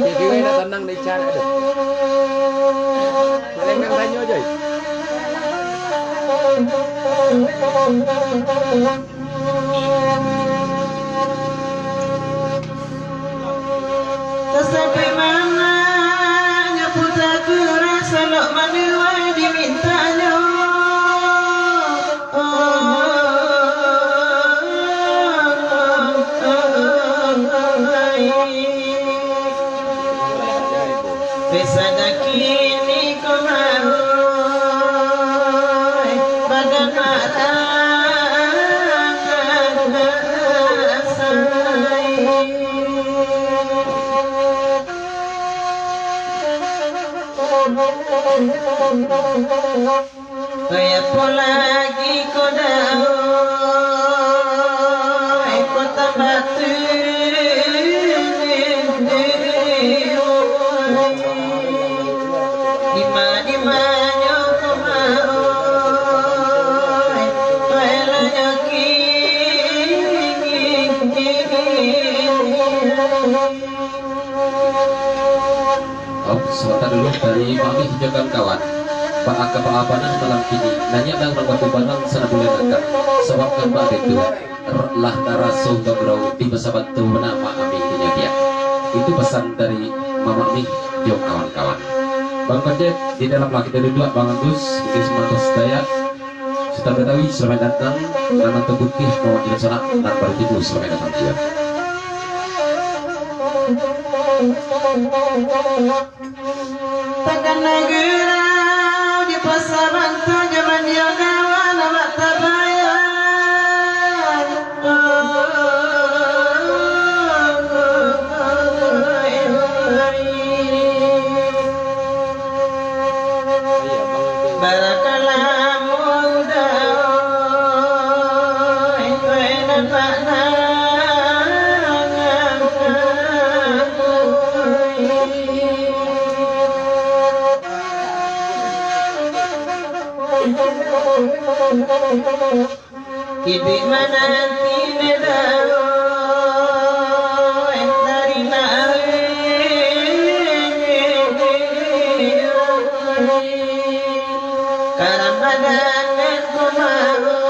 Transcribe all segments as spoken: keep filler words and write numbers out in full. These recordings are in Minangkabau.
Jadi, weh, dah tanang, dah ican, aduh. Paling nang tanyo, Joy. Tasampai ma nyo puta kura, salok manuai dimintanyo. Pesadaki ni ko maro, badan marang asai. Kaya apo lagi ko dao, ko tambah tu. Dima-dimanyo ko maro, paelanyo kini. Om, sabanta dulu dari Mamih jo kawan-kawan. Baa ka baa bana malam kini, nanya dang nang batu banang sana bulan angkat. Sabab kan baa itu, r-, lah taraso bagurau di basa batu bana Mamih dinyo diak. Itu pasan dari Mamih jo kawan-kawan. Bang Kocek, di dalam lah kito duduak, Bang Agus, mungkin semantos daya. Sutan Betawi, salamaik datang. Nan Anto Putiah, Muhammad Jiran Sanak, nan baru tibo, salamaik datang juo. Takana gurau di pasa banta, jaman dio kawan amak tabayang. Iduik mananti medalo, eh, tarima, eh, eh, eh, eh. Ka Ramadan nan ko maro,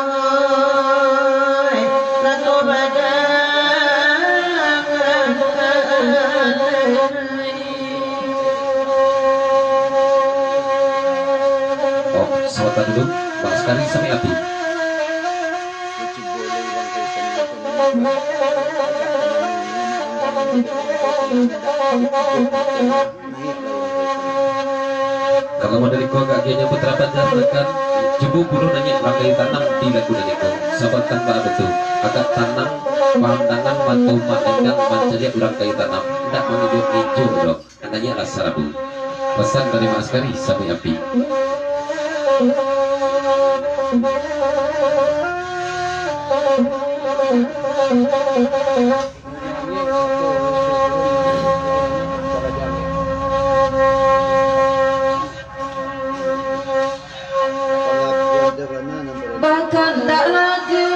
eh, nan ko badan. Oh, sabanta dulu, Bang Askari sampai api. Kalau model iko agak agiahnyo putra banjar, kan, cubo buruh nanyuak urang kayu tanam di lagu nan iko. Sabanta baa batua, agak tanang, pandangan mato mak lenggang mancaliak urang kayu tanam, indak mangijo-ngijo doh. Nanyuaklah sarabu. Pasan dari Mak Askari, sampai api. Bakandak lagi,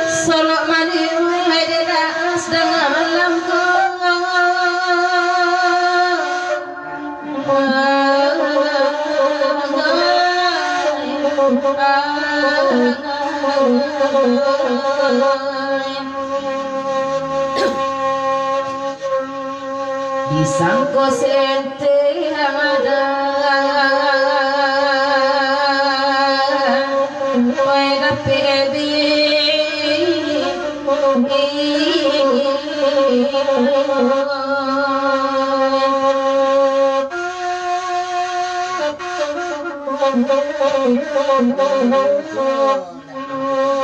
solok maniuh di atas danga malam ko. Disangko sente Ramadan, oi dapek di.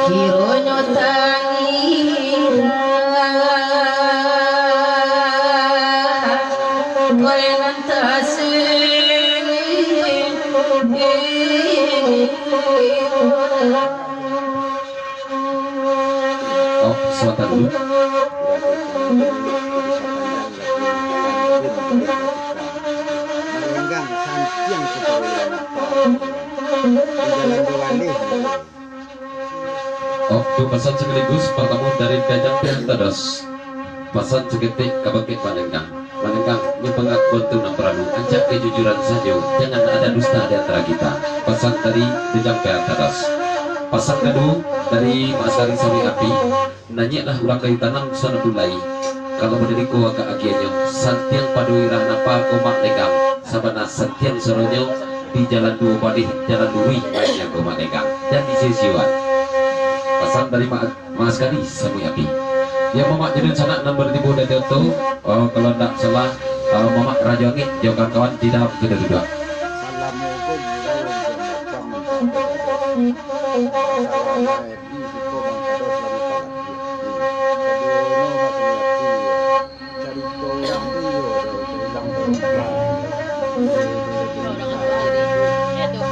Kironyo tangira, koi nan tasiri. Oh, sabanta dulu. Malenggang santiang saparuah lapar. Di jalan Dewaleh. Oh, tu pasan sakaligus partamo dari Dajang P H Tados. Pasan saketek kabake Mak Lenggang. Mak Lenggang, nyo pangakuan tu nan paralu, ancak kejujuran sajo, jangan ada dusta di antara kita. Pasan dari Dajang P H Tados. Pasan kaduo dari Mak Askari Samuik Api. Nanyeklah urang kayu tanam sanak bulai. Kalau Badariko agak agiahnyo, santiang pado irah napa ko Mak Lenggang, sabana santiang suaronyo di jalan duo baleh, jalan luruih, nanyek ko Mak Lenggang. Jan disio-sioan. Pasan dari Mak, Mak Askari Samuik Api. Yo, Mamak Judun sanak nan batibo di ateh tu, oh, kalau ndak salah, oh, Mamak Rajo Angin jo kawan-kawan di dalam tu duduak.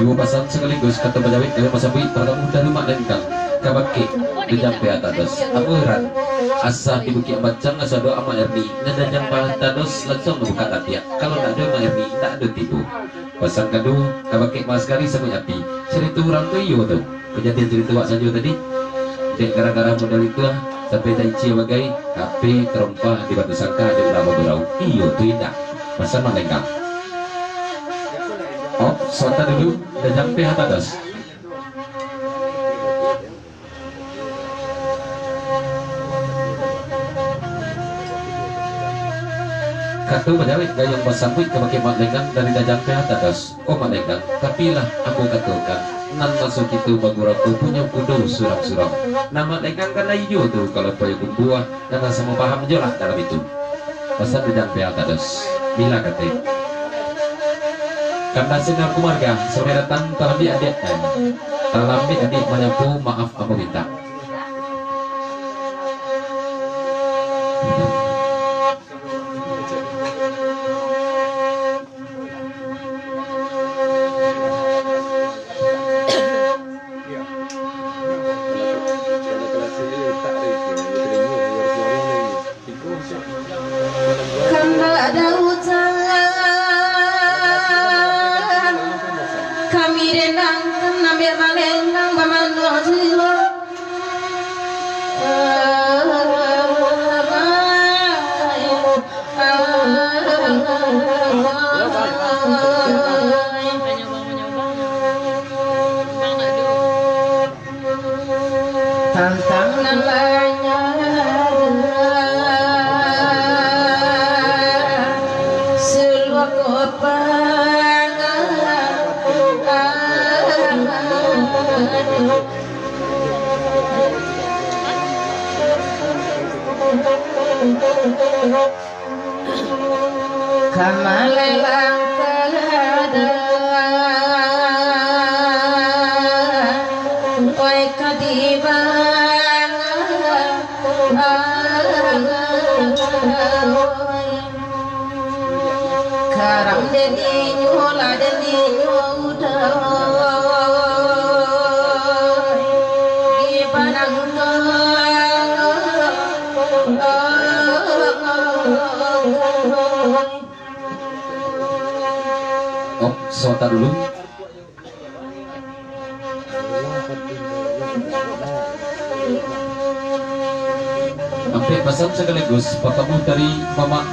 Duo pasan sakaligus kato bajawek dari pasambuik partamo dari Mak Lenggang kabake Dajang P H Tados. Apo heran, asa di Bukik Bacang asa ado Amak Erni, nan Dajang P H Tados lansuang mambukak latiak. Kalau ndak ado Amak Erni, ndak ado tibo. Pasan kaduo, kabake Mak Askari Samuik Api. Carito urang tu iyo tu. Kajadian carito awak sajo tadi. Dek gara-gara model itu ah, sampai taicia bagai, tapi tarompah di batu sangka dek ulah bagurau. Iyo tu indak. Pasan Mak Lenggang. Oh, sota dulu, Dajang P H Tados. Kato bajawek gayuang basambuik kabake Mak Lenggang dari Dajang P H Tados. Oh, Mak Lenggang, tapi lah ambo katokan, nan maso kito bagurau ko punyo kudo surang-surang. Nah, Mak Lenggang kan lah iyo tu, kalau payo kumbuah, nan lah samo paham jo lah dalam itu. Pasan Dajang P H Tados. Bila kate. Kanda sinar kumarga, salamaik datang, talambik adiak, eh. Talambik adiak manyapu, maaf ambo minta. Kandak ada ujan, kami denangkan ambiak malenggang bamanduang jiwa. Tantang nan banyak seluruh kota. Kamalelang kada oi kadibang. Karam deninyo lah deninyo udah dipanangkan. Om, sota dulu. Ampek pasan sakaligus, partamo dari Mamak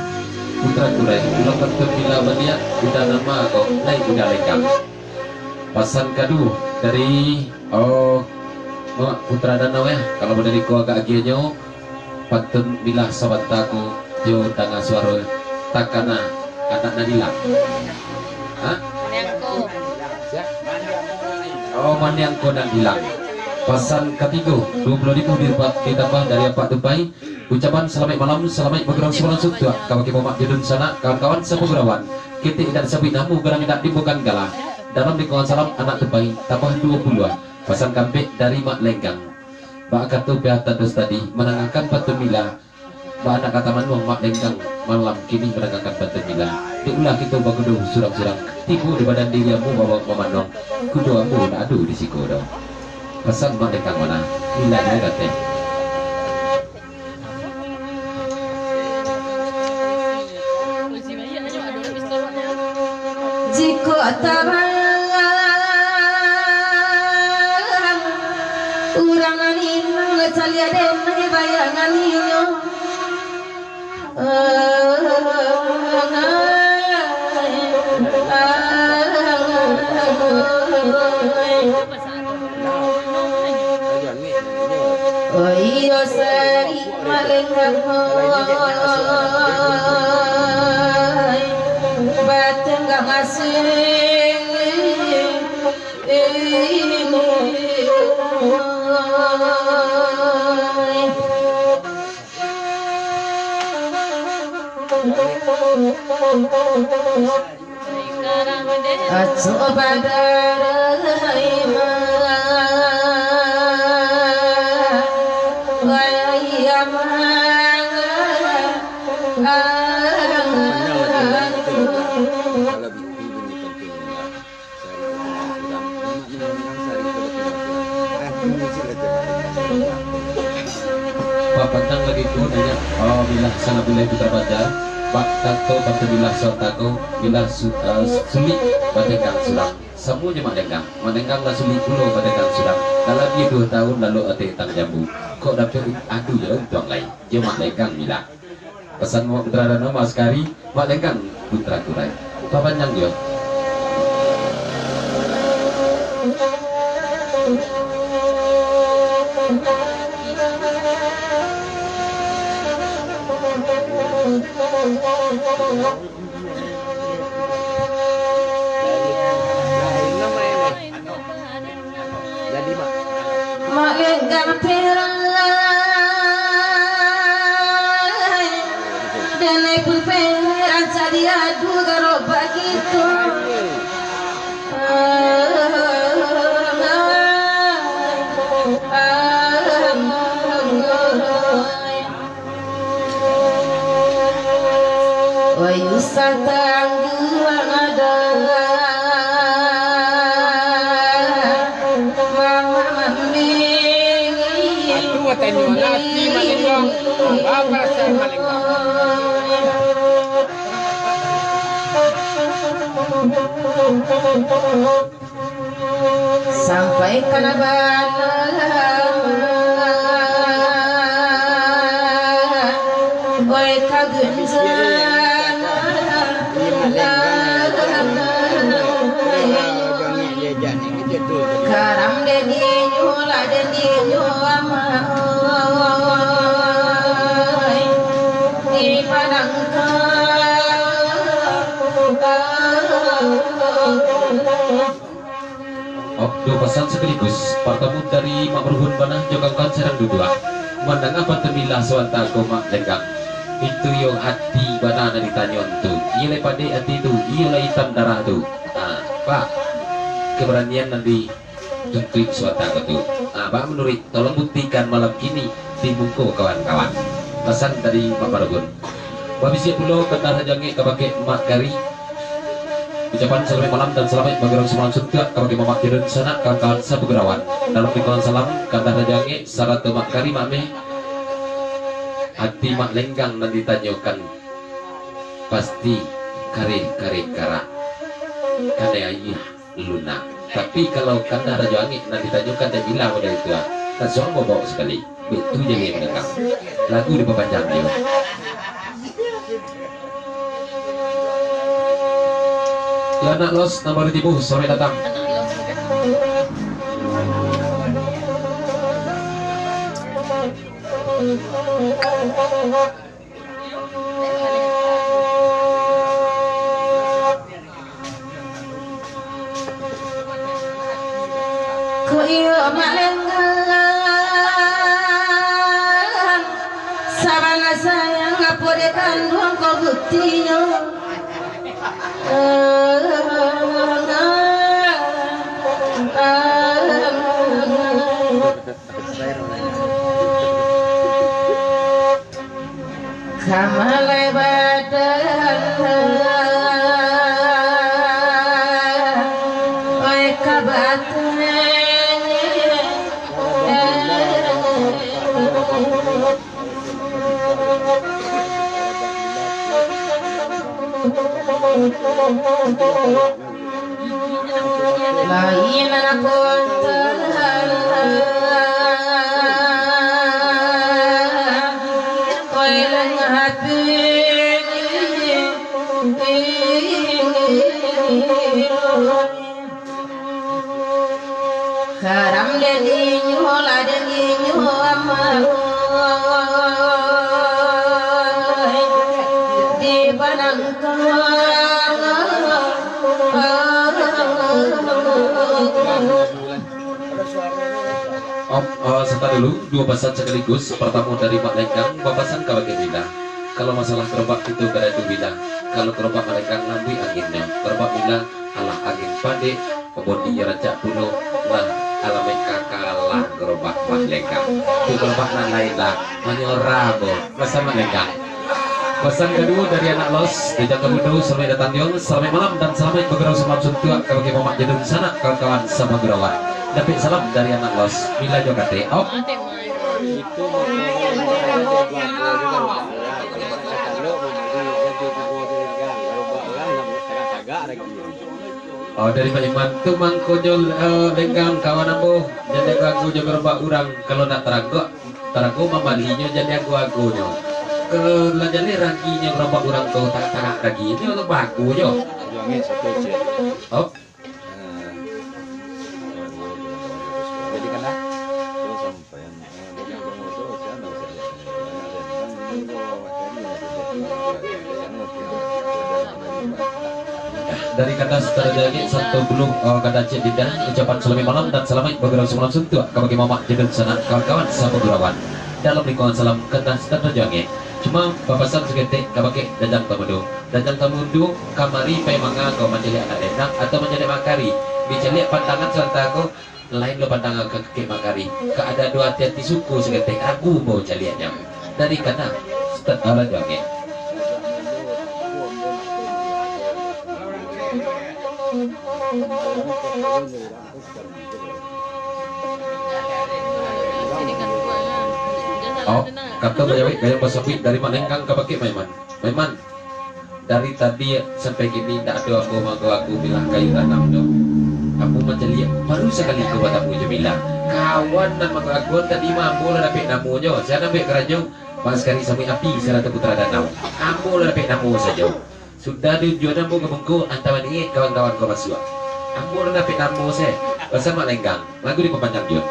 Putra Kurai, ulah pantun bila baliak, udah nama ko, lai udah lekang. Pasan kaduo dari, oh, Mamak Putra Danau, ya, kalau dari ko agak agiahnyo, pantun bilah sabanta ko jo danga suaro takana anak nan ilang. Ha? Maniangko. Oh, maniangko nan ilang. Pasan katigo, duo puluah ribu di-, ditambah dari Apak Tupai. Ucapan salamaik malam, salamaik bagurau sabulan suntuak. Kabake Mamak Judun sanak, kawan-kawan sapagurauan. Ketek indak disabuik namo, gadang indak diimbukan gala. Dalam lingkungan salam anak Tupai, tambah duo puluah. Pasan kaampek dari Mak Lenggang. Bak kato P H Tados tadi, mandangakan pantun bila, bak anak kata manuang Mak Lenggang, malam kini mandangakan pantun bila. Dek ulah kito bakudo surang-surang, tibo di badan diri ambo babaok mamanuang, kudo ambo ndak ado di siko doh. Pasan Mak Lenggang mano? Bila nyo gateh. Jikok tarang urang nan Saliah den bayangan inyo. Oh iyo, sari malenggang, oi, batenggang asing. Acok badarai ma, wayah iya ma. Bapandang lagi tu nanya, oh, bilah salah buliah putar banjar, bak tanto bantu bilah suantako, bilah su-, eh, sulik batenggang surang. Samuanyo Mak Lenggang, Mak Lenggang lah sulik pulo batenggang surang. Lah labiah duo taun lalok ateh tang jambu. Kok dapek adu jo untuang lai, jo Mak Lenggang bilah. Pasan Mak Putra Dano, Mak Sekari, Mak Lenggang Putra Kurai. Papanjang jo. Jadi, Mak. Mak Lenggang Perai, denai pun Perai rancak diadu garobak gitu. Wai usah tangguang ado, mama mambing. Aduh, tanyo lah, ati Mak Lenggang. Bapak saya Mak Lenggang. Sampai ka bana, oi, ka gunjang. Karam dedinyo lah, dedinyo amak, oi, di padang ka. Oke, pasan sakaligus, partamu dari Mak Marhun Banah jo kawan-kawan sadang duduak. Mandanga pantun bilah suantako Mak Lenggang. Itu yo ati bana nan ditanyo tu. Iyo lai padek ati tu, iyo lai itam darah tu. Ha, Pak. Keberanian nan dituntuik suantako tu. Ha, Pak manuruik, tolong buktikan malam kini di muko kawan-kawan. Pasan dari Mak Marhun. Babisiak pulo Kanda Rajo Angek kabake Mak Kari. Ucapan salamaik malam dan salamaik bagi urang samalam suntuak kabake Mamak Kirun sanak kawan-kawan sabagurawan. Dalam lingkungan salam, Kanda Rajo Angek sarato Mak Kari Mak Meh. Ati Mak Lenggang nan ditanyokan pasti kareh-kareh karak. Kanai ayie. Luna. Tapi kalau Kanda Rajo Angek nan ditanyokan dek Ila model itu, ah, tak suang bobok sakali. Baitu jadi mandanga. Lagu dipapanjang dio. Yo, anak los, nan baru tibo, sore datang. Ko iyo Mak Lenggang, sabana sayang apo dek kanduang ko buktinyo. Ka malai badan, oi, ka batang. Lain anak kota. Om, eh, santa dulu, duo pasan sakaligus. Partamo dari Mak Lenggang, bapasan kabake Mila. Kalau masalah garobak kito kada ado Mila. Kalau garobak Mak Lenggang lambuik anginnyo, garobak Mila alah angin padek, pabondinyo rancak pulo, lah alamaik kakalah garobak Mak Lenggang. Tu garobak nan lain lah, manyo ramo, pasan Mak Lenggang. Pasan kaduo dari anak Los, Jajang Kamudo, salamaik datang Jong, salamaik malam dan salamaik bagurau samalam suntuak kabake mamak jo dunsanak kawan-kawan sapagurauan. Dapek salam dari anak Los, Mila jo Kate. Om. Oh, dari Pak Iman tu mangkonyo, eh, Lenggang kawan ambo, jan diago-ago jo garobak urang, kalau nak taragak, tarago mambalinyo jan diago-agonyo. Kalau lah jaleh raginyo garobak urang tu, tangak-tangak raginyo tu bagus jo. Juangin satu cek. Oh. Jadi kana. Dari kata Sutradara Jangek, Santo Buluh, eh, kata Cik Dinda, ucapan salamaik malam dan salamaik bagurau samalam suntuak kabake mamak jo dunsanak kawan-kawan sapagurauan. Dalam lingkungan salam kata Sutradara Jangek. Cuma bapasan saketek kabake Jajang Kamudo. Jajang Kamudo kamari pai manga ko mancaliak anak lendang atau mancaliak makari. Dicaliak pandangan saranta ko, lain lo pandangan ka kakek makari. Ka ada do ati-ati suko saketek ragu ambo caliaknyo. Dari kana Sutradara Jangek. Oh, kato bajawek gayang basabuik dari Mak Lenggang kabake Maiman. Maiman, dari tadi sampai kini ndak ado ambo maago-ago Mila kayu tanam tu. Ambo mancaliak baru sakali ko batamu jo Mila. Kawan nan maago-agoan tadi mah ambo lah dapek namonyo. Sia nan buek karajo, Mak Askari Samuik Api sarato Putra Danau. Ambo lah dapek namo sajo. Sudah di ujuan ambo ka muko, anta maniek kawan-kawan ko masuak. Ambo lah dapek namo se, pasan Mak Lenggang, lagu dipapanjang juo.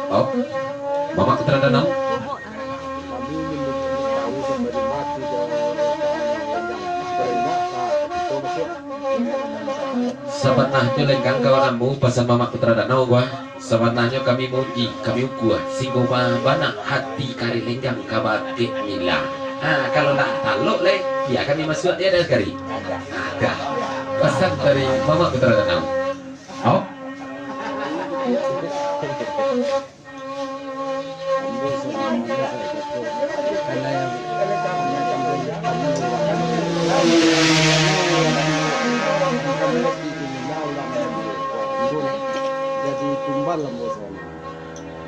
Oh, Mamak Putra Danau. Sabananyo Lenggang kawan ambo, pasan Mamak Putra Danau ko. Sabananyo kami mauji, kami ukua, singgo ma-, bana hati kareh Lenggang kabake Mila. Ha, kalau lah talok lai, bia kami masuak di ado sakali. Dah. Pasan dari Mamak Putra Danau. Au. Jadi tumbal ambo sabananyo.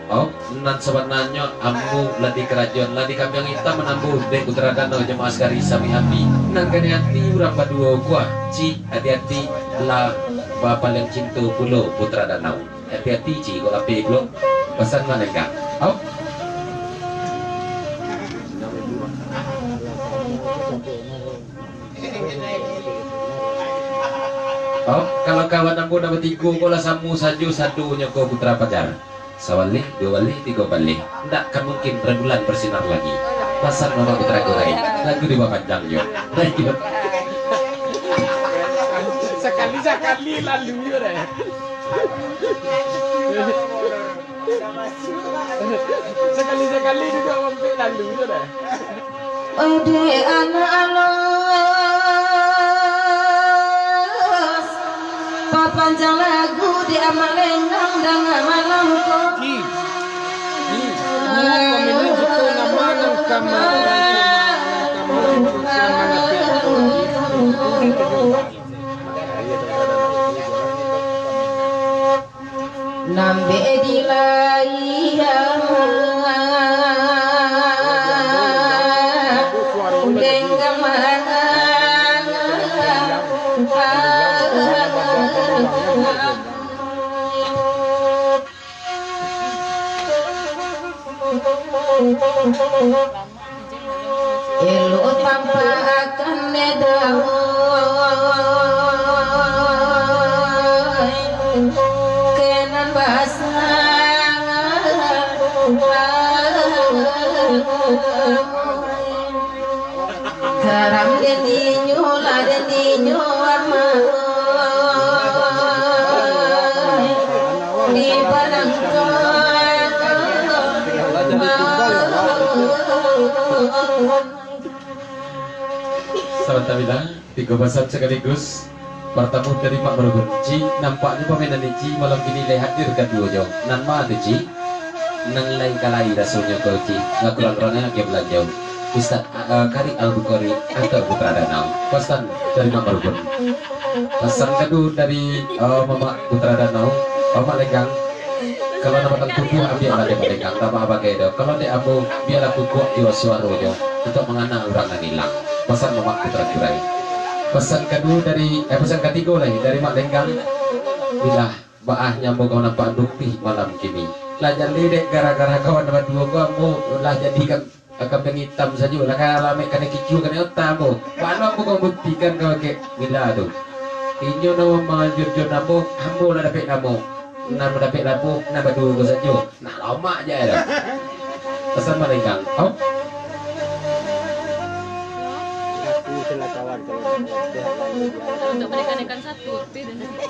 Oh, nan sabananyo ambo lah dikarajoan, lah dikambiang itam ambo dek Putra Danau jo Mak Askari Samuik Api. Nan kanai ati urang baduo ko, ci, ati-ati lah bapaliang cinto pulo Putra Danau. Ati-ati, ci, kok lapeh pulo. Pasan Mak Lenggang. Au. Au, kalau kawan ambo nan batigo ko lah samo sajo sadonyo ko Putra Pajar. Sabaleh, duo baleh, tigo baleh. Ndak kan mungkin rembulan bersinar lagi. Pasan Mamak Putra Gorai. Lagu dibapanjang juo. Baik, juo. Sakali-sakali lalu juo deh. Sakali-sakali duduak mampek lalu juo deh. Ode anak alos, papanjang lagu di Amak Lenggang danga malam ko. Ih, ih, guru pamainan juko nama nan kama, nan kama, nan kama, nan kama. Nambek di layang denggang manang. Elok tampaakan ne dawai, kenan basang. Karam den dinyo lah den dinyo amau. Sabanta bilang, tigo pasan sakaligus. Partamo dari Mak Marukun, Ci, nampaknyo pamainan ni, Ci, malam kini lai hadir kaduonyo. Nan ma tu, Ci? Nan lai kalai rasonyo ko, Ci. Lah kurang-kurangnya agiah balanjo. Ustaz, a, a, Kari Al-Bukhari atau Putra Danau. Pasan dari Mak Marukun. Pasan kaduo dari, a, Mamak Putra Danau, Mamak Lenggang. Kalau nan batang tubuah, ambiaklah dek Mak Lenggang, ndak baa bagai doh. Kalau dek ambo, bialah kukuak juo suaronyo, untuak mangana urang nan ilang. Pasan Mamak Putra Kurai. Pasan kaduo dari, eh, pasan katigo lai dari Mak Lenggang. Ilah, baa nyo ambo ka manampak bukti malam kini. Lah jaleh dek gara-gara kawan baduo ko, ambo lah jadikan Ka kambing itam sajo lah, ka lamek kanai kicua kanai otak ambo. Baa lo ambo ka mambuktikan ka bakeh gila tu. Inyo nan manganjurkan ambo, ambo lah dapek namo. Nan mandapek labo, nan baduo ko sajo. Nah, lamak je tu. Pasan Mak Lenggang. Au. Aku salah kawan kalau nak Untuk mereka-mereka satu, tapi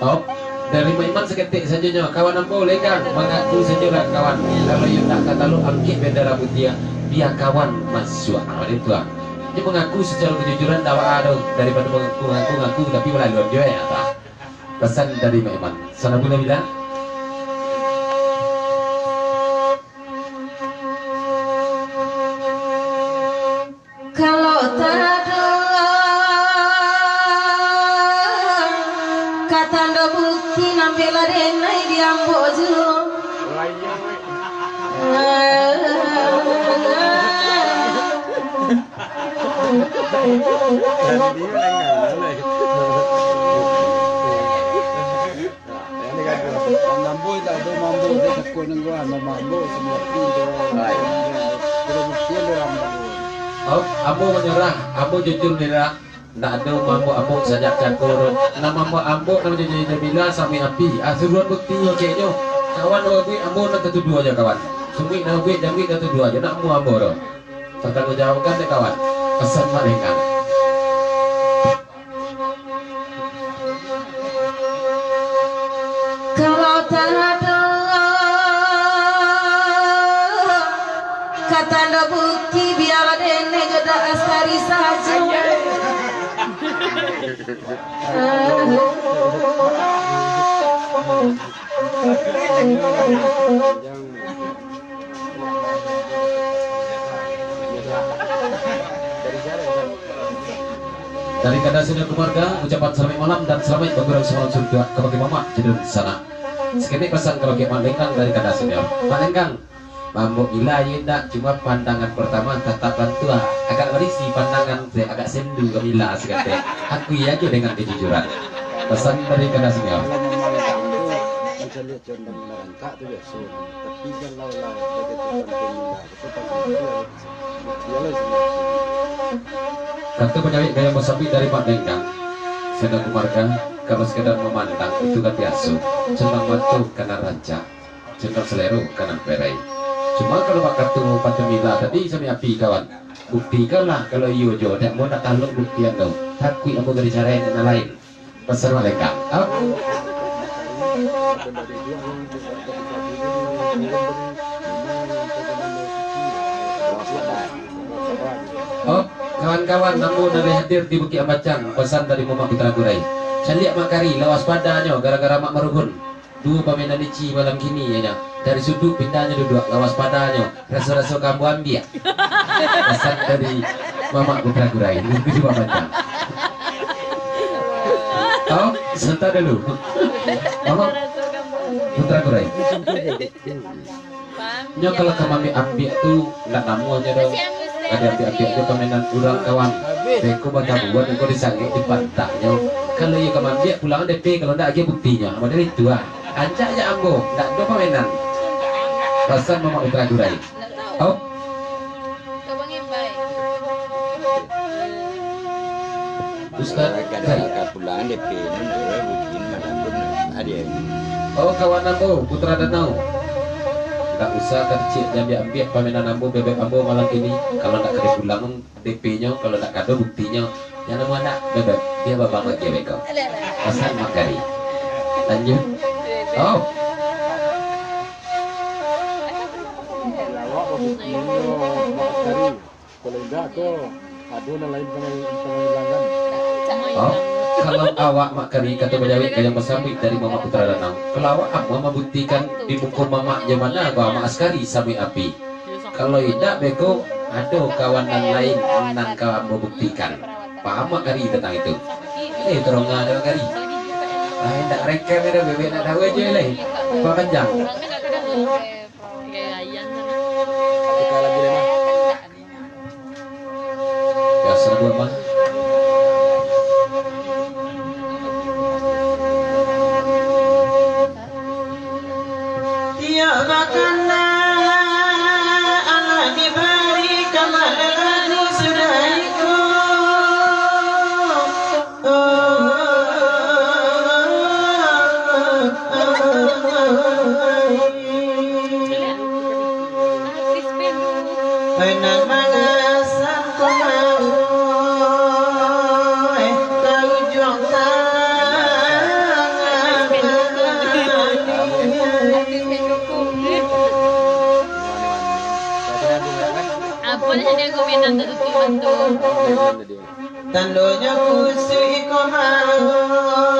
Oh, dari Mak Iman saketek sajo nyo, kawan ambo Lenggang, mangaku sajolah kawan. Kalau iyo ndak ka talok angkek bendera putiah, bia kawan masuak. Ah, macam tu ah. Inyo mangaku sacaro kejujuran, ndak baa doh, daripado mangaku-ngaku, ngaku tapi balaluan juo, eh, apa. Pasan dari Mak Iman. Sana pula bila? Kalau tado ka tando bukti, nan bela denai di ambo juo. Nah, yang ni gaduah. Mambo tak ado, mambo je takut nunggu, ah, mambo semua tu je. Baik. Sudah buktian dia orang mambo. Au, ambo manyarah, ambo jujur ni lah. Ndak ado mambo ambo sajak cako tu. Nan mambo ambo nan jadi Jamila sampai api. Ah, suruhan bukti nyo kek nyo. Kawan babuik ambo nan tatuduah aja kawan. Sumuik nan babuik, jangguik nan tatuduah aja. Nak ambo ambo tu. Pertanggungjawabkan dek kawan. Pasan Mak Lenggang. Kalau tado ka tando bukti, bialah denai jo dak Astari sajo. Dari Kanda Senior Keluarga, ucapan salamaik malam dan salamaik bagurau samalam suntuak kabake mamak jo dunsanak. Saketek pasan kabake Mak Lenggang dari Kanda Senior. Mak Lenggang, mambo ila iyo indak, cuma pandangan partamo tatap bantuak. Agak barisi pandangan, agak sendu ka ila saketek. Akui ajo dengan kejujuran. Pasan dari Kanda Senior. Kalau memang tak tu, macam dia condong marancak tu biaso. Tapi kalau lah bagi tu penting lah, itu tak penting lah. Biarlah sini. Kato panyawik gaya musafir dari Mak Lenggang. Senior Keluarga, kalau sekadar mamandang itu kan biaso. Senang mato kana rancak. Senang salero kana perai. Cuma kalau bakato pantun mila tadi sampai api kawan. Buktikanlah kalau iyo jo, dak mau nak talok buktian tu. Takuik ambo dari carai nan lain. Pasan Mak Lenggang. Au. Oh, kawan-kawan, ambo nan lai hadir di Bukik Ambacang, pasan dari Mamak Putra Kurai. Caliak Mak Kari, lawas padanyo gara-gara Mak Maruhun. Duo pamainan ici malam kini, iyo nyo. Dari suduik pindahnyo duduak, lawas padanyo. Raso-raso ka ambo ambiak. Pasan dari Mamak Putra Kurai. Duduak di bawah panjang. Tau? Sabanta dulu. Mamak Putra Kurai. Nyo kalau ka maambiak-ambiak tu, ndak namuah nyo doh. Ka diambiak-ambiak jo pamainan urang kawan. Beko batabuan, beko disangik di pantahnyo. Kalau iyo ka maambiak, pulang D P, kalau ndak agiah buktinyo. Model itu ah. Rancak jak ambo, ndak ado pamainan. Pasan Mamak Putra Kurai. Au. Ustaz, ka pulang D P ni, bukti ni malam pun ada. Oh, kawan ambo, Putra Danau. Ndak usah ka cik diambiak-ambiak pamainan ambo, bebek ambo malam kini. Kalau ndak ka dipulang, D P-nyo, kalau ndak ado buktinyo, jan namuah nak, bebek, bia babang lagi beko. Pasan Mak Kari. Lanjut. Oh. Kalau indak ko, ado nan lain ka mangilangkan. Oh, kalau awak Mak Kari, kato bajawek ka nan basambuik dari Mamak Putra Danau. Kalau awak amuah mambuktikan di muko Mamak, jo mano ko Amak Askari sambuik api. Kalau indak beko, ado kawan nan lain nan ka mambuktikan. Paham Mak Kari tantang itu? Eh, taronga dek Mak Kari. Ah, indak rekam ado, bebek nak tahu aja lai. Panjang. Tukar lagi, Lema. Dasar gua mah. Tiok bakana alah dibari ka malelalu sudah iko. Nan mangasah ko mauih ka ujuang tangan. Apa dah jadi aku minum tu tutup mata? Tandonyo kusik iko mauih.